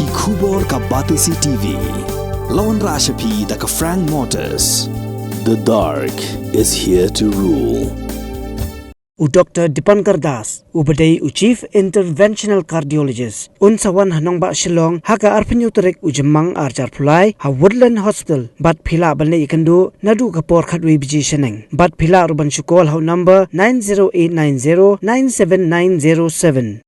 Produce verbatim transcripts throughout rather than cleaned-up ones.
Ki khubor ka Batesi T V. La wanrah sha phi da ka Frank Motors. The dark is here to rule. U Doctor Dipankar Das, u ba dei u Chief Interventional Cardiologist, un sa wan ha nongbah Shillong ha ka arphew tarik u Jymmang arhajar arphew lai ha Woodland Hospital, bad phi lah ban leit ïakynduh naduh ka por khatwei baje shaneng. Bad phi lah ruh ban shu call ha u number nine zero eight nine zero nine seven nine zero seven.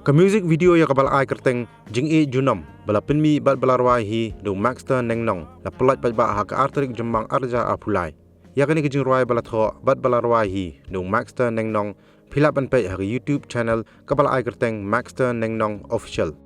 Ka music video ïa kaba la ai kyrteng Jingïeit Junom, ba la pynmih bad ba la rwai hi da u Maxter Nengnong, la pynlait paidbah ha ka ar tarik Jymmang arhajar arphew lai. Ïa kane ka jingrwai ba la thoh bad ba la rwai hi da u Maxter Nengnong, phi lah ban peit ha ka YouTube channel kaba la ai kyrteng Maxter Nengnong Official.